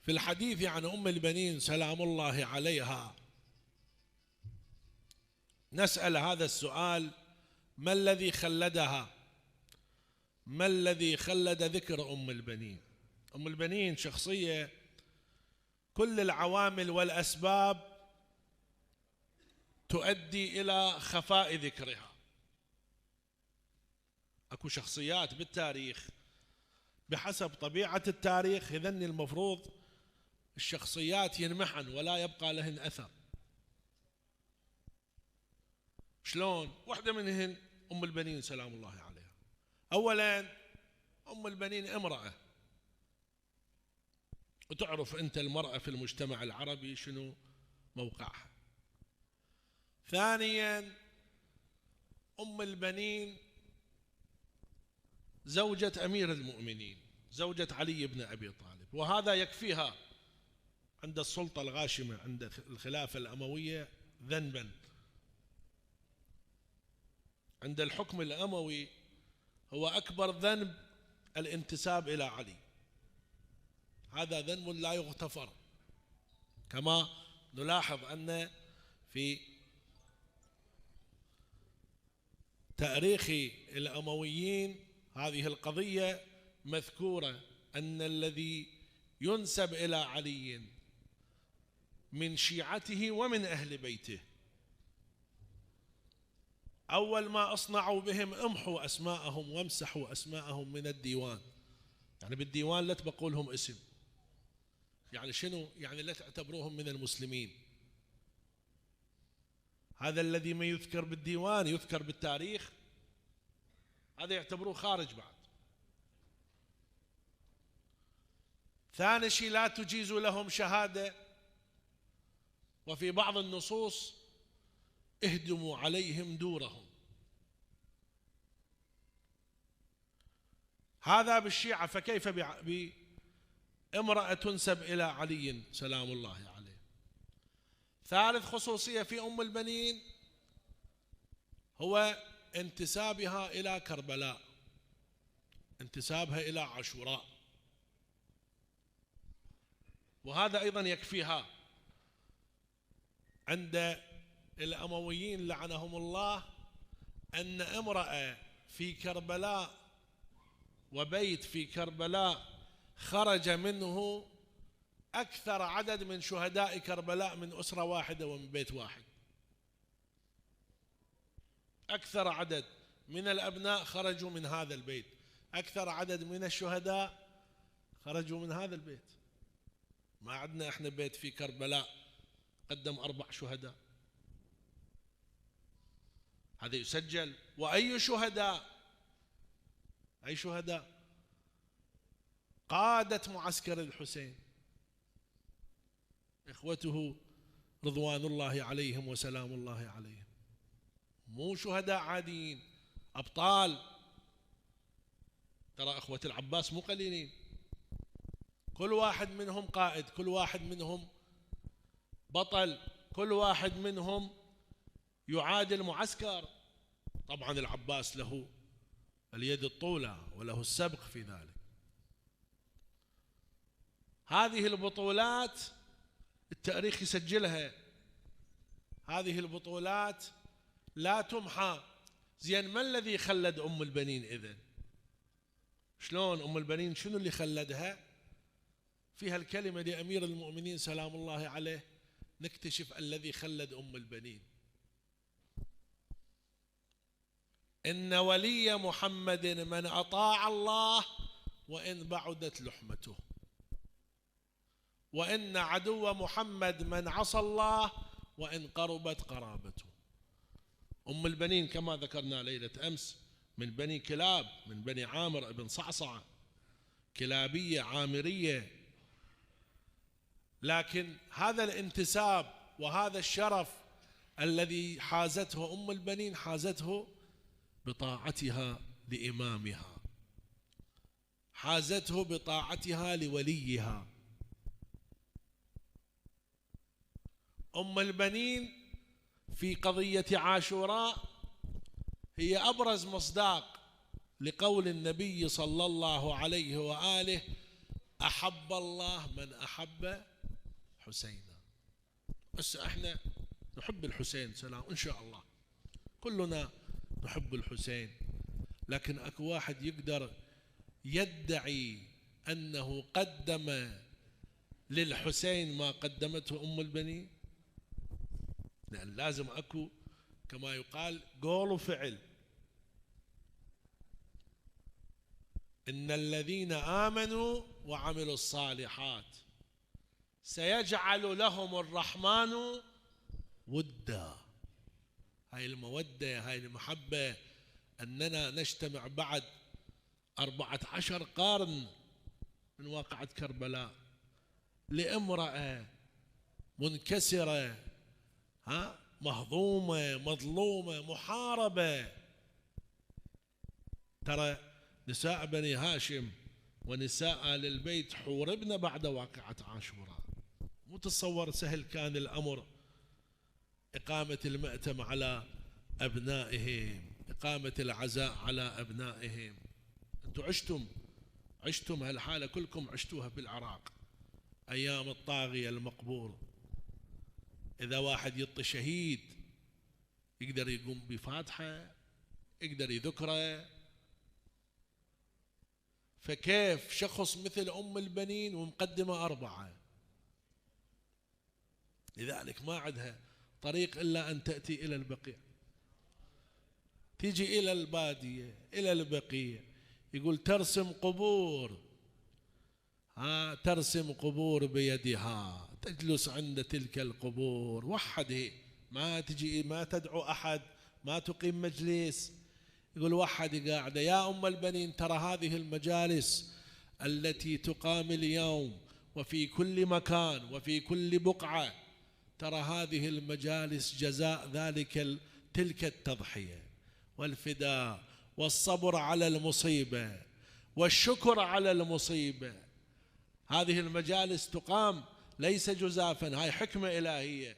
في الحديث عن أم البنين سلام الله عليها نسأل هذا السؤال: ما الذي خلدها؟ ما الذي خلد ذكر أم البنين؟ أم البنين شخصية كل العوامل والأسباب تؤدي إلى خفاء ذكرها. أكو شخصيات بالتاريخ بحسب طبيعة التاريخ إذن المفروض الشخصيات ينمحن ولا يبقى لهن أثر. شلون؟ واحدة منهن أم البنين سلام الله عليها. أولا أم البنين امرأة، وتعرف أنت المرأة في المجتمع العربي شنو موقعها. ثانيا أم البنين زوجة أمير المؤمنين، زوجة علي بن أبي طالب، وهذا يكفيها عند السلطة الغاشمة عند الخلافة الأموية ذنبا. عند الحكم الأموي هو أكبر ذنب الانتساب إلى علي، هذا ذنب لا يغتفر، كما نلاحظ أن في تاريخ الأمويين هذه القضية مذكورة، أن الذي ينسب إلى علي من شيعته ومن أهل بيته أول ما أصنعوا بهم امحوا أسماءهم وامسحوا أسماءهم من الديوان. يعني بالديوان لا تبقوا لهم اسم، يعني شنو؟ يعني لا تعتبروهم من المسلمين. هذا الذي ما يذكر بالديوان يذكر بالتاريخ، هذا يعتبروه خارج بعد. ثاني شيء لا تجيز لهم شهادة، وفي بعض النصوص اهدموا عليهم دورهم. هذا بالشيعة، فكيف بامرأة تنسب إلى علي سلام الله عليه. ثالث خصوصية في أم البنين هو انتسابها إلى كربلاء، انتسابها إلى عاشوراء، وهذا أيضا يكفيها. عند الأمويين لعنهم الله أن امرأة في كربلاء وبيت في كربلاء خرج منه أكثر عدد من شهداء كربلاء من أسرة واحدة ومن بيت واحد. أكثر عدد من الأبناء خرجوا من هذا البيت، أكثر عدد من الشهداء خرجوا من هذا البيت. ما عندنا احنا بيت في كربلاء قدم 4 شهداء، هذا يسجل. وأي شهداء؟ أي شهداء؟ قادة معسكر الحسين، إخوته رضوان الله عليهم وسلام الله عليهم، مو شهداء عاديين، أبطال. ترى أخوة العباس مو قليلين، كل واحد منهم قائد، كل واحد منهم بطل، كل واحد منهم يعادل معسكر. طبعا العباس له اليد الطولى وله السبق في ذلك. هذه البطولات التاريخ يسجلها، هذه البطولات لا تمحى. زين، ما الذي خلد أم البنين إذن؟ شلون أم البنين؟ شنو اللي خلدها؟ فيها الكلمة لأمير المؤمنين سلام الله عليه نكتشف الذي خلد أم البنين. إن ولي محمد من أطاع الله وإن بعدت لحمته، وإن عدو محمد من عصى الله وإن قربت قرابته. أم البنين كما ذكرنا ليلة أمس من بني كلاب، من بني عامر بن صعصعة، كلابية عامرية. لكن هذا الانتساب وهذا الشرف الذي حازته أم البنين حازته بطاعتها لإمامها، حازته بطاعتها لوليها. أم البنين في قضية عاشوراء هي أبرز مصداق لقول النبي صلى الله عليه وآله: أحب الله من أحب حسينا. بس احنا نحب الحسين سلام إن شاء الله، كلنا نحب الحسين، لكن أكو واحد يقدر يدعي أنه قدم للحسين ما قدمته أم البنين؟ لأن لازم أكو كما يقال قول وفعل. إن الذين آمنوا وعملوا الصالحات سيجعل لهم الرحمن ودا. هاي المودة، هاي المحبة، أننا نجتمع بعد 14 قرن من واقعة كربلاء لامرأة منكسرة، مهضومة مظلومة محاربة. ترى نساء بني هاشم ونساء آل البيت حوربن بعد واقعة عاشوراء. مو تتصور سهل كان الأمر، إقامة المأتم على أبنائهم، إقامة العزاء على أبنائهم. أنتم عشتم هالحالة، كلكم عشتوها بالعراق أيام الطاغية المقبور. إذا واحد يطي شهيد يقدر يقوم بفاتحة، يقدر يذكره، فكيف شخص مثل أم البنين ومقدمة 4؟ لذلك ما عندها طريق إلا أن تأتي إلى البقيع، تيجي إلى البادية إلى البقيع، يقول ترسم قبور، ترسم قبور بيدها، تجلس عند تلك القبور وحده، ما تجي ما تدعو أحد، ما تقيم مجلس. يقول وحد قاعدة. يا أم البنين ترى هذه المجالس التي تقام اليوم وفي كل مكان وفي كل بقعة، ترى هذه المجالس جزاء تلك التضحية والفداء والصبر على المصيبة والشكر على المصيبة. هذه المجالس تقام ليس جزافا، هاي حكمة إلهية.